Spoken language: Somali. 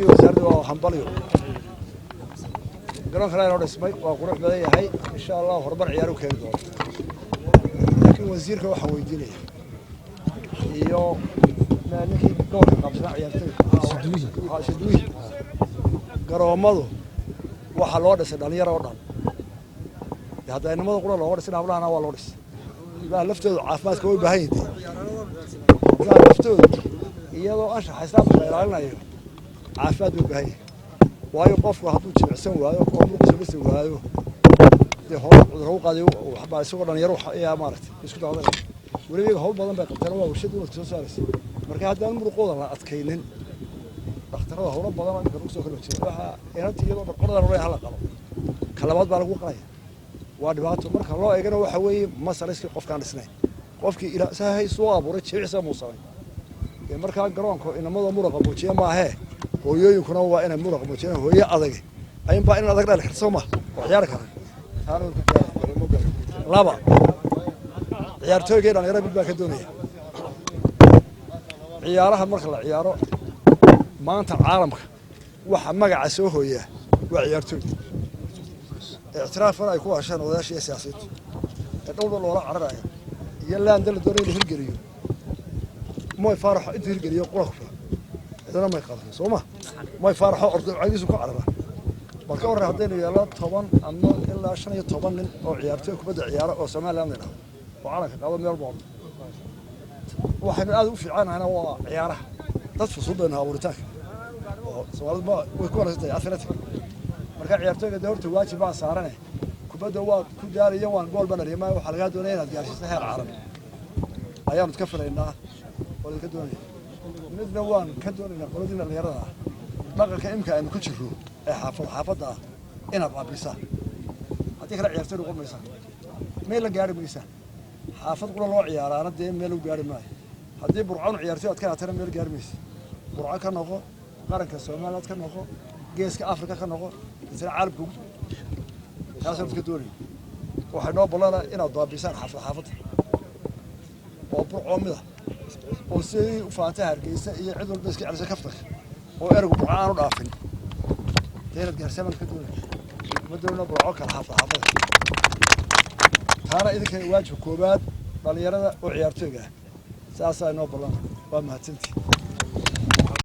Wasaaradda waa hambalyo. Garoonka inoo dhismay waa qurux badan yahay, insha Allah horumar ciyaar u keeni doono. Laakiin wasiirka waxaan weydiinaya iyo ninkii gobolka qabsanaa ciyaartoyga Siduwi, garoommadu waxaa loo dhisay dhalinyaro oo dhan. Dee hadda inamada qura looga dhisin, hablahana waa loo dhisay. Hablaha laftoodu caafimaadka way u baahan yihiin. Hablaha laftoodu, iyadoo anshaxa islaamka la ilaalinayo, caafimaad bay u baahan yihin. Waayo, qofku hadduu jimicsan waayo oo muruqiisa dhisi waayo, dee hore cudurro u qaaday waxbaa isagoo dhalinyaro ayaa maaragtay isku daadanaya. Weliba iyaga hawl badan bay qabteen, waa warshad umadka soo saaraysa. Marka haddaan muruqooda la adkaynin, dhakhtarada howlo badan oo imika lagu soo kala jira, waxaa inanti iyadoo qordan olay hala qalo, ka labaad baa lagu qalaya, waa dhibaato. Marka loo eegana waxa weeye masaliskii qofkaan dhisnayn, qofkii ilaahay soo abuuray jimicsiga muu samayn. Dee markaa garoonka inamada muruqa muujiya maahee, hooyooyinkuna waa inay muruqa muujiyaan. Hooyo adag ayunbaa inan adag dhali karta, soo ma oo ciyaari kara. Taana way ku gaari. Laba, ciyaartooyga dhalinyarada mid baa ka doonaya. Ciyaaraha marka la ciyaaro maanta caalamka, waxa magaca soo hooyaa waa ciyaartooy. Ictiraafkan ay ku hasheen odayaasha iyo siyaasiyiintu ee dhowrba loola cararaya iyo laanda la doonaya in la hirgeliyo, Moy Faaraxo intuu hirgeliyo qura ku filan, cidina may qadan, soo ma? Moy Faaraxo ordo cagiisu ku carara. Bal ka warran haddaynu yeelno 10 ama ilaa 15 nin oo ciyaartooy kubadda ciyaara oo Somaliland la yidhahdo oo calanka qaado meel walba? Waxaynu aad u fiicanahayna waa ciyaaraha. Dad fusuud baynu abuuritaanka oo Soomaalidu ma way ku wanaagsan tahay athletic. Marka ciyaartooyga dee horta waajib baa saarane, kubadda waad ku daalayo, waan gool baan dhaliyay, ma waxaa lagaa doonaya inaad gaarsiiso heer caalami ayaanu ka filaynaa oo idinka doonaya. Midna waan ka doonaynaa qoladii dhalinyarada ah: dhaqanka imika aynu ku jirro ee xaafad xaafadda ah inaad baabisaan. Haddii kale ciyaartooy noqon maysaan, meel la gaari maysaan. Xaafad qura loo ciyaaraana dee meel u gaari maayo. Haddii Burcon ciyaartooy aad ka haatana, meel gaari maysa. Burco ka noqo, qaranka Somaliland ka noqo, Geeska Afrika ka noqo, isna caalamka ugu taasaan ka doonaya. Waxay noo ballana inaad baabisaan xaafad xaafadda oo Burcoo mida oo sidii u faantay Hargeysa iyo cid walba iska celisa kaftanka oo ereygu Burco aanu dhaafin. Dee inaad gaarsiin baan ka doonaya. Ma doonino Burco kala xaafad xaafada. Taana idinka waajib koobaad dhalinyarada oo ciyaartooyga ah, saasaa inoo ballana. Waa mahadsantii.